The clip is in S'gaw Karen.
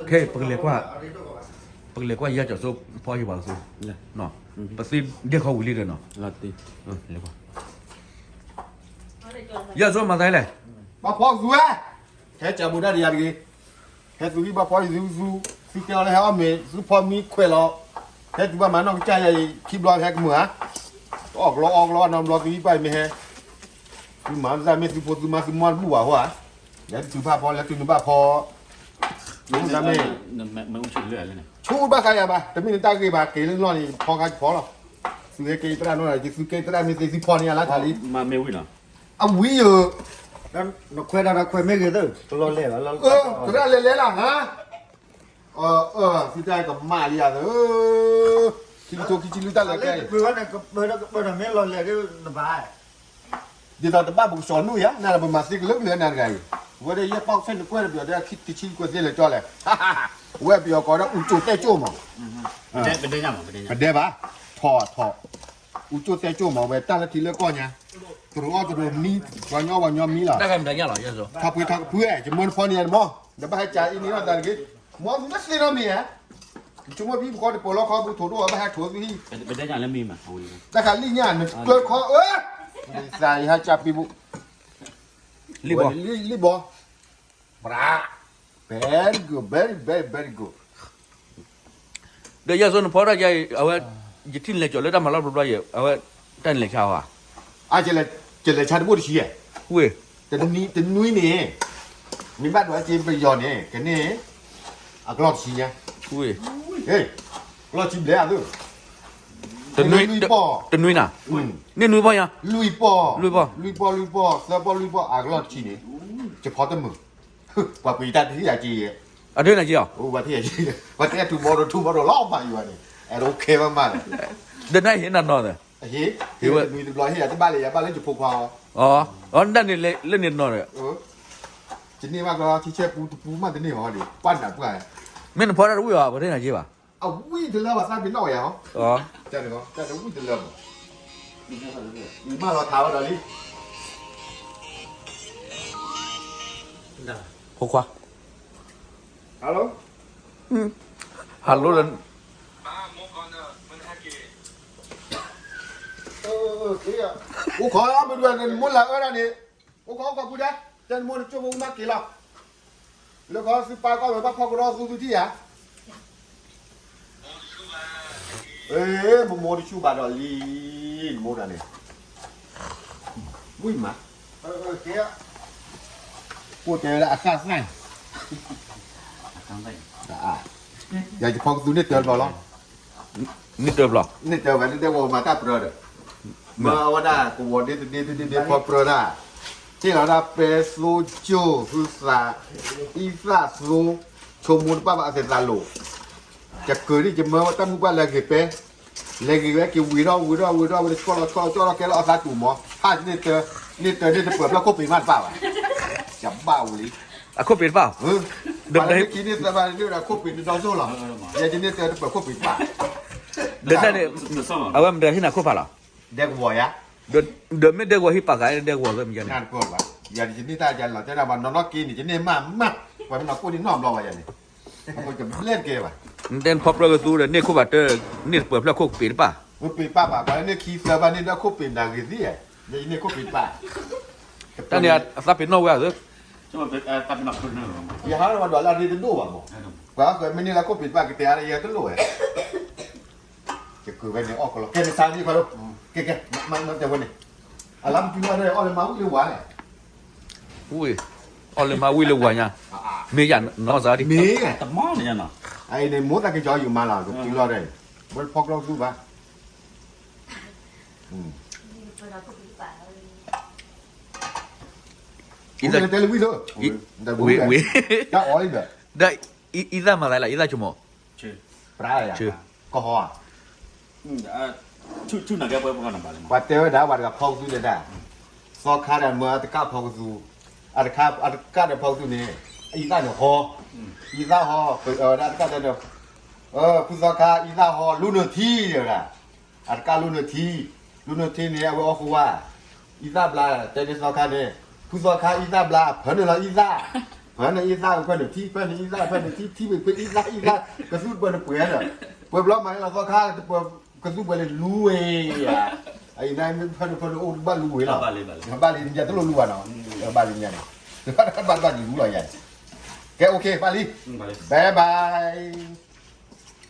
ခဲ ပကလဲၤကွၢ်, ပကလဲၤကွၢ်ယၤကၠီၤစိဖီယံၤပှၤကသူ, ပသ့ဒဲခီဝံၤလံဒီးနီၤ, ယၤစိမၤသးလဲၣ်, ဘၣ်ဖီကသူဝဲ, ဟဲကးဘူးဒၣ်ဒီးယၤတဂ့ၤ, ဟဲသူဟံၣ်ဘၣ်ဖီယသူ, သုတဲအီၤလၢဟဲအီၣ်မ့ၤ သုဖီမံခွဲးလီၤ, ဟဲသုဘၣ်မၤနီၢ်ကစၢ်ယၤအံၤ ခံဘျီဟဲကမုာ်ဧါ, အီၣ်ကလီအီကလီနီတဘျီ သုဟံၣ်ဘၣ်အံၤမ့ၢ်ဟဲ, သုမၤသးမ့ၢ်သုဖိသုမါသုမီၢ်တဘူၣ်ဘၣ်ဟီဧါ, လဲၤတတုၤဖၣ်ဖီ လဲၤတုၤနဘၣ်ဖီ မ့ၢ်, ဆူၣ်ဘၣ်ဃးယၤဘၣ်, တမ့ၢ်နတၢ်ဂ့ၢ်ဘၣ် က့ၤလၢလီၢ်န့ၣ် ဖီခါယဖီလီၤ, သုဟဲက့ၤသရၣ်နီၢ်ဒီး သုက့ၤသရၣ်မ့ၢ်သ့သုဖီန့ၣ် အလါထးလံ, အဝံၤယိၤ, နခွဲးတၢ်ဒီးခွဲးမ့ၢ်ဂ့ၤသၢ, ကလီၤလဲၣ်ဘၣ်လီၤ, သရၣ်လဲၤလဲၤလီၤ, သုတၢ်ကမၣ်လံဧါသၢ, ခံကထိခံဆံလွံၢ်တၢ်လဲၤကဲအံၤ ကပၢၤဒီးကပၢၤဒီးမ့ၢ်လီၤလဲၤဒ်နဘၣ် ဒ်သိးတဘၣ်ပကစီၤနူၣ်ယါ နၤဒီးပမၤသ့ကလၢကလၢနၤတဂၤအံၤ, ဝဲဒၣ်ယဲၢ်ပီၣ်ဆဲၣ်နကွဲၢ်တဘျီဒီးခံတဆံကွဲၢ်သ့လဲၤကၠီလဲၣ်, ဝဲပယီၤကိးဒီး အူကၠိသဲကၠိမး, ပဒဲဘၣ်, ထီၣ်ထီၣ်, အူကၠိသဲကၠိမး ဝဲတၢ်လၢထံလၢကီၢ်ညါ, တရူးအီၣ်တရူးမံ, ပှၤညီပှၤညီမံလီၤ, ထီၣ်ဖှံထီၣ်ကဖှံ, ယမိၢ်နဖီန့ၢ်ယၤတမီၢ်, ဒီးဘၣ်ဟဲကးအံၤန့ၢ်အီၣ်သးတဂ့ၤ, မီၢ်သုမ့ၢ်သ့ထီၣ်မ့ၢ်ဧါ ယဆိကမိၣ်ဖံပဃီတပိာ်လီၤခီပူၤထိးဒိၣ်အီၤဘၣ်ဟဲထိးသုဟံၣ်, တၢ်ခးလံၣ်ညါနကျၢခီအၢ, သးယဟးကၢ်ပံပူၤ, လံၣ်ဘီ, လံၣ်ဘီ, ပြး, very good, very very very good, ဒီးယဲၢ်စိနဖီတၢ်ယါအံၤ အဝဲ, ယထံၣ်နလဲၤကၠီၤလၢတၢ်မၤလီၢ်တဘျီဘျီယဲၢ် အဝဲ, တၢ်နလဲၤဆါအီၤဧါ, အါ, ယလဲၤဆါတဘိၣ်တဆံယဲၢ်, ဝ့ၢ်, တနွံန့ၣ်, မ့ၢ်ဘၣ်ဒိးအက့ပယီၤန့ၣ် ကန့ၢ်, အကလီၢ်တဆံညါ, ဝ့ၢ်, ကလီၢ်ဆံဘျဲၣ်အသု, တနွံ, တနွံနၤ, န့ၢ်နွံပီၢ်ညါ, လွံၢ်ပီၢ်, လွံၢ်ပီၢ်, လွံၢ်ပီၢ်, သၢပီၢ်လွံၢ်ပီၢ် အကလီၢ်တဆံန့ၣ်, ယဖီတမုာ်, ပှၤပှ့ၤတၢ်တဟံၣ်ယၤက့ၤ, အဒိနၤက့ၤအီၤ, ပှၤတဲထူဘီဒိၣ်ထူဘီဒိၣ်လီၤဘၣ်ယၤန့ၣ်, အဲၣ်ဒိးခဲမးမး, ဒီးနဟ့ၣ်နၤနီၢ်သၢ, ဟ့ၣ်, ဟ့ၣ်ဝဲတနွံတဘျီဟ့ၣ်ယၤတဘၣ်လၢယၤဘၣ်လၢယဖိခွါအီၤ, အီ, အီဒၣ်န့ၣ်လၢန့ၣ်နီၢ်ဒီး, ယန့ၢ်ဘၣ်ကလီထံဆဲပူတပူမးတန့ၢ်အီၤဒီး ပှၢ်နးပှၢ်, မ့ၢ်နဖီတၢ်တဝံၣ်အီၤ ပှၤတဲနၤက့ၤဘၣ် အဝံတလၢဘၣ်သးပ့ၤနီၣ်ဝဲယၤဟီ, တၢ်တဝံတလၢဘၣ်, မၢလီၤထးဝဲဒီးလံ, ဖိခွါ, hello, hello, အိၣ်ခိးမ့ၢ်ဒ်န့ၣ် နမိၢ်လၢအအၢဒၣ်န့ၣ်, အိၣ်ခိးအိၣ်ခိးပူၤဒၣ်, တဲနမိၢ်နကၠိဖိမးက့ၤလီၤ, လၢခီသုပၢ်ကီၢ်ဝဲဘၣ်ဖီကဒီသူသုထံၣ်ဧါ, မမိၢ်တဆူၣ်ဘၣ်ဒီးလံ, နမိၢ်ဒၣ်န့ၣ်, ဝံၣ်မး, ကိၣ်တဲဝဲဒၣ်အဃၣ်သၣ်, ယၤယဖီကသူန့ၢ်တၢတဘျီလီၤ, န့ၢ်တၢတဘျီ, န့ၢ်တၢဝဲဒၣ်ဒဲကဝီၤမၤတၢ်ပြၢဒီး, မၢအဝဲဒၣ်ကဝီၤဒ့တဒ့တဒ့ဖီပြၢဒၣ်, ဟ့ၣ်လီၤဒၣ်ပဲသိကၠိ ဟုသး, အံသၣ်သိ, ဆိကမိၣ်တပၣ်ဘၣ်အသဲးသးလိာ်, ယကၢၤဒ်ယမၢတၢ်မုၢ်ပှၢ်လဲၤဂ့ၤပဲ, လဲၤဂ့ၤဝဲက့ၤဝံၤထီၣ်ဝံၤထီၣ်ဝံၤထီၣ်ဝံၤ ဆီၣ်လီၤဆီၣ်လီၤကၠီၣ်လီၤကဲလီၤအသးတူာ်မး, ဟးန့ၢ်တၢ, န့ၢ်တၢန့ၢ်တပၢၤဖျၢၣ်ခိၣ်ပ့ၤမးတပၣ်ဘၣ်, ယဘၣ်ဝံၤလံ, အခိၣ်ပ့ၤတပၣ်, ဒီးမ့ၢ်ခံန့ၢ်သၢဘၣ်န့ၢ်ဝဲဒၣ်ခိၣ်ပ့ၤတဒီစိၣ်လီၤ, ယဲယန့ၢ်တၢတပၢၤခိၣ်ပ့ၤတပၣ်, ဒီးန့ၣ်, အဝဲမတၤဟ့ၣ်နၤခိၣ်ဖးလီၤ, ဒဲကဝီၤယါ, ဒီးမ့ၢ်ဒဲကဝီၤဟ့ၣ်ပာ်ဃာ် ဒဲကဝီၤဝဲမ့ၢ်ယါန့ၣ်, ယန့ၢ်တၢ်ယၤလီၤတဲဒၣ်ဘၣ် နီၢ်နီၢ်က့န့ၣ် ယန့ၢ်မးမး, ပှၤမ့ၢ်နီၢ်ကိၣ်န့ၣ်နီၢ်ဘျီဘၣ်ယၤန့ၣ်, ဘျဲၣ်တကဲဘၣ်, နတဲနဖီပြၢကသူဒီးန့ၢ်ခိၣ်ဖးတၢ, န့ၢ်တပၢၤဖျၢၣ်ခိၣ်ပ့ၤတပၣ်, ပ့ၤပၣ်ဘၣ် ပှၤန့ၢ်ခံသၢဘၣ်န့ၢ်ဒီးခိၣ်ပ့ၤနၤဂ့ၤသ့, ယန့ၢ်ခိၣ်ပ့ၤတပၣ်, တၢ်န့ၣ်အသးပ့ၤနီၣ်ဝဲဧါသၢ, ယဟးလၢပှၤဒွးလၢအရ့တဒိၣ်ဘၣ်မး, ပှၤဃၢၤမ့ၢ်န့ၢ်လၢခိၣ်ပ့ၤတပၣ်ကတဲအါလၢယတလိၣ်ဝဲ ယကၢၤဝဲန့ၣ်အီၣ်ကလီ, ကဲန့ၣ်ဆါန့ၣ်ခွါဒိၣ်, ကဲကဲ, မၤတဲဝဲန့ၣ်, အလါမ့ၢ်တုၤလီၤဒီးအီၣ်လၢမၤဝံၣ်လၢဝၤလဲၣ်, ဝံၣ်, အီၣ်လၢမၤဝံၣ်လၢဝၤညါ, မ့ၢ်ယၤနီၢ်စၢ်ဒံး, မ့ၢ်, တမီၢ်န့ၣ်နီၢ်, အအံၤန့ၣ် မိၢ်သးက့ၤကၠီယူၤမၤလီၤ ကတုၤလီၤဒီး, ဝဲဖီကျီသူဘၣ် တဲလၢဝံၣ်သိ, ဝံၣ်, ဒီး, အံသၣ်မၤသးလၢ အံသၣ်ဆိကမိၣ်, ကီၢ်ဟီဧါ, ပှၤတဲဝဲဒၣ် ပှၤတဂၤဖီကသူလဲၤတၢ်, သီခါဒီးမၢအတကၣ်ဖီကသူ, အတကၣ်ဒီးဖီကသူန့ၣ်, အံသၣ်န့ၣ်ဟီ, အံသၣ်ဟီ, ပဝဲဒၣ်တကၣ်တဲဒီး, ဖုသီခါ အံသၣ်ဟီ လူနုၢ်ထံတဲဝဲဒၣ်, အတကၣ်လူနုၢ်ထံ, လူနုၢ်ထံန့ၣ် အဝဲအီၣ်ဃုာ်ဝါ, အံသၣ်ဘျါ တဲန့ၢ်သီခါန့ၣ်, ဖုသီခါ အံသၣ်ဘျါ ဖၢနုာ်လီၤအံသၣ်, ဖဲန့ၣ်အံသၣ်ဖဲန့ၣ်ထံ ဖဲန့ၣ်အံသၣ်ဖဲန့ၣ်ထံ ထံပှဲၤဖဲအံသၣ်အံသၣ် ကသူပှဲၤန့ၣ်ပှဲၤဒီး ပှဲၤဘျီမၤန့ၣ်လီၤသီခါ ကသူပှဲၤန့ၣ်လူၤဝဲယၤ အံၤန့ၣ် ဖဲန့ၣ်ဖဲန့ၣ်အိၣ်ဘၣ်လူၤဝဲလီၤ ဘၣ်လံ ယတလိၣ်လူၤဘၣ်နီၤ ဘၣ်လံမ့ၢ်န့ၣ် ဘၣ်ဘၣ်လူၤလီၤယၤန့ၣ် ကဲ okay ဘၣ်လံ bye bye